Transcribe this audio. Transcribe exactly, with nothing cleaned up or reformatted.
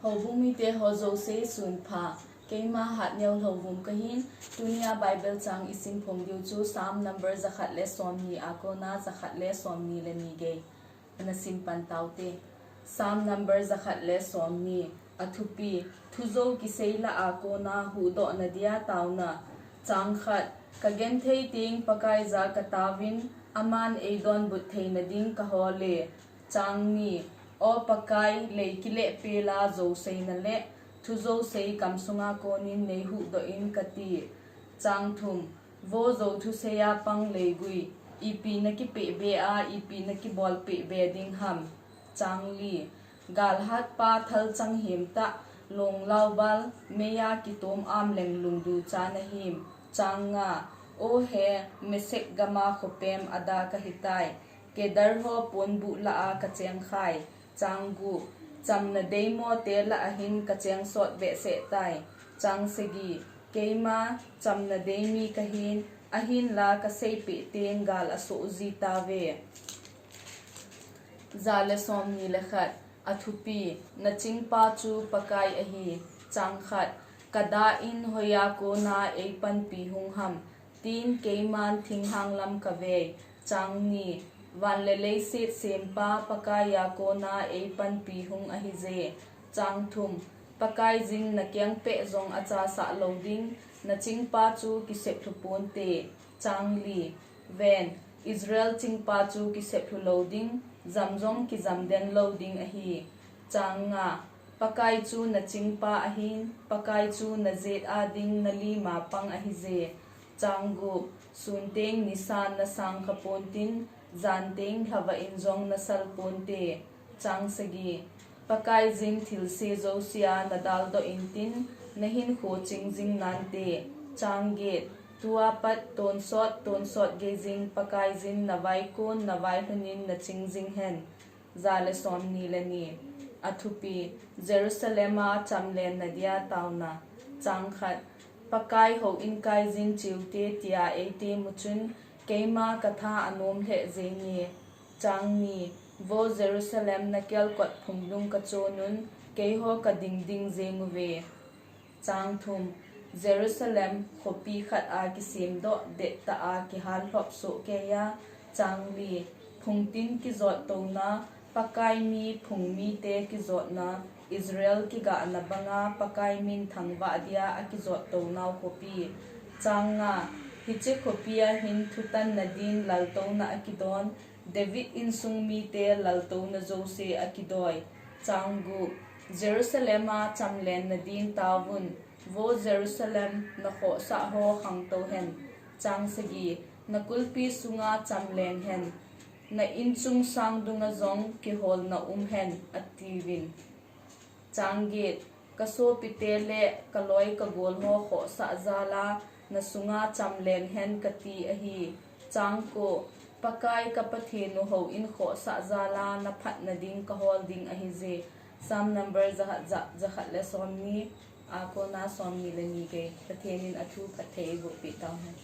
Houbung mite ho jouse sunpha. Keima Hatneo Lhouvum kahin. Tunia Bible chang isim phong diu chu Psalm number jakhat le somni a kona jakhat le somni le ni gei. Ana sim pan taute. Psalm number jakhat le somni. Athupi, thujou kisei lah a kona huhdohna dia taona. Chang khat, kagenthei teng Pakaiya kataovin, aman eidonbut theina ding kahol e. Chang ni, O Pakai, lei kile pela jouseina le thujou sei kamsunga konin neihuhdoh in kati. Chang thum, vo jou thuseiya pang leigui, ipi nakipeh be a, ipi nakibol peh be ding ham. Chang li, galhatpa thalchang himtah, longlaobal, meiya kitom amleng lungducha nahim. Chang nga, O he, Mesek gama khopem ada kahitai. Kedar ho ponbuh lah a kachengkhai. Chang gup, chamna deimo te lah a hin kachengsot behseh tai. Chang sagi, keima chamna deimi kahin, ahinla kaseipeh teng gal asoh jitauve. Ja le somni le khat. Athupi, nachingpa chu Pakai ahi. Chang khat, kadah in hoiya kona eipanpi hung ham, tin keiman thinghang lam kavei. Chang ni, van le leiset sempa Pakaiya kona eipanpi hung ahije. Chang thum, Pakaiyin nakeng peh jong achasah lou ding, nachingpa chu kiseplhu ponte. Chang li, ven, Israel chingpa chu kiseplhu lou ding, jam jong kijamden lou ding ahi. Chang nga, Pakai chu nachingpa ahin, Pakai chu najet a ding nalima pang ahije. Chang gup, sunteng nisan nasang kha pontin, janteng lhava in jong nasal ponte. Chang sagi, Pakaiyin thilse jousea nadaldoh intin, nahinkho chingjing nante. Chang get, tua pat tonsot tonsot geijin Pakaiyin navaikon navailhunin nachingjing hen. Ja le somni le ni. Athupi, Jerusalem a chamlenna dia taona. Chang khat, Pakai houin kaiyin cheute tia eite muchun, keima katha anom lheh jenge. Chang ni, vo Jerusalem nakelkot phunglung kachonun, keiho kading ding jenguve. Chang thum, Jerusalem khopi khat a kisemdoh dettah a kihal lhop sohkeiya. Chang li, phungtin kijot touna, Pakai mi phungmite kijotna, Israel kigahna banga Pakai minthang vah dia akijot tounau khopi. Chang nga, hiche khopia hin thutanna din laltouna akidon, David insung mite laltouna jouse akidoi. Chang gup, Jerusalem a chamlenna din taovun, vo Jerusalem, nakhohsah ho khangtou hen. Chang sagi, nakulpi sunga chamlen hen, na inchung sang dunga jong kiholna um hen, atiuvin. Chang get, kasopite le kaloi kagol ho khohsah jala nasunga chamlen hen kati ahi. Chang ko, Pakai ka Pathen u houin khohsah jala naphatna ding kahol ding ahije. Psalm number jakhat, ja, jakhat le somni a kona somni le ni gei. Pathen in athu phatthei eibohpeh tauhen.